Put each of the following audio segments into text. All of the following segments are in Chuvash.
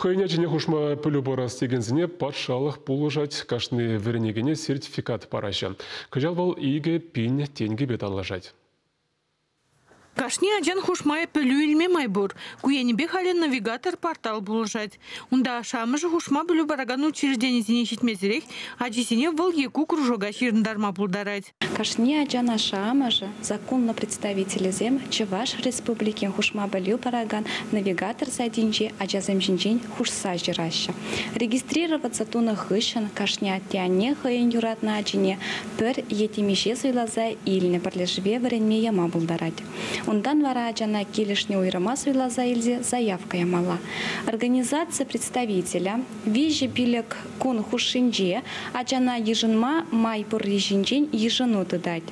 Хӑйӗн ачине хушма пӗлӳ парас текенсене патшалӑх пулӑшать, кашни вӗренекене сертификат параҫҫӗ. Кӑҫал вӑл 2000 тенкӗпе танлашать. Кашни ачан хушма пӗлӳ илме май пур. Ку енӗпе халӗ «Навигатор» портал пулӑшать. Унта ашшӗ-амӑшӗ хушма пӗлӳ паракан учрежденисене ҫитмесӗрех ачисене вӑл е ку кружока ҫырӑнтарма пултарать. Кашни ачан ашшӗ-амӑшӗ, законлӑ представителӗсем Чӑваш Республикин хушма пӗлӳ паракан «Навигатор» сайтӗнче ачасем ҫинчен хушса ҫыраҫҫӗ. Регистрироваться тунӑ хыҫҫӑн кашни атте-анне хӑйӗн юратнӑ ачине пӗр е темиҫе суйласа илнӗ пӗрлешӗве вӗренме яма пултарать. Унтан вара ачана килӗшнӗ уйрӑма суйласа илсе заявка ямалла. Организаци представителӗ 3-5 кун хушшинче ачана йышӑнма май пурри ҫинчен йышӑну тытать.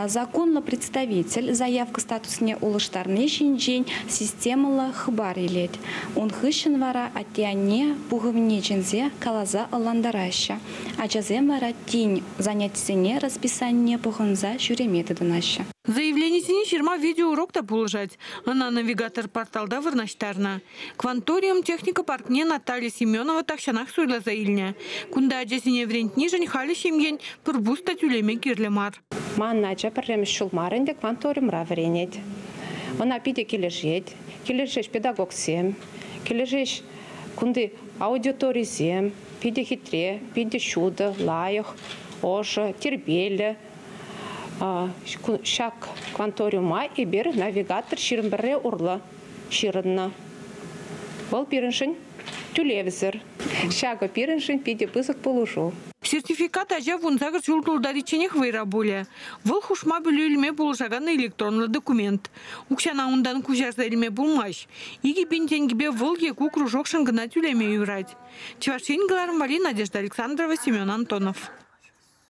Законлӑ представитель заявка статусне улӑштарни ҫинчен системӑллӑ хыпар илет. Ун хыҫҫӑн вара атте-анне пухӑвне чӗнсе каласа ӑнлантараҫҫӗ. Ачасем вара тин занятисене расписанине пӑхӑнса ҫӳреме тытӑнаҫҫӗ. Заявленисене ҫырма видеоурок та пулӑшать. Ӑна «Навигатор» порталта вырнаҫтарнӑ. «Кванториум» техника паркне Наталья Семенова тахҫанах суйласа илнӗ. Кунта ачасене вӗрентнишӗн халӗ ҫемьен пӗр пус та тӳлеме кирлӗ мар. Ман ача пӗрремӗш ҫул мар ӗнтӗ «Кванториумра» вӗренет. Ӑна питӗ килӗшет. Килӗшеҫ педагогсем, килӗшеҫ кунти аудиторисем. Питӗ хитре, питӗ ҫутӑ, лайӑх, ӑшӑ, тирпейлӗ. Ҫак «Кванториума» эпир «Навигатор» 21 урлӑ ҫырӑннӑ. Вӑл пирӗншӗн тӳлевсӗр. Ҫакӑ пирӗншӗн питӗ пысӑк пулӑшу. Сертификат ача 18 ҫул тултаричченех вӑйра пулӗ. Вӑл хушма пӗлӳ илме пулӑшакан электронлӑ документ. Укҫана унтан куҫарса илме пулмасть. 2000 тенкӗпе вӑл е ку кружокшӑн кӑна тӳлеме юрать. Чӑваш Ен кӑларӑм валли Надежда Александрова, Семен Антонов.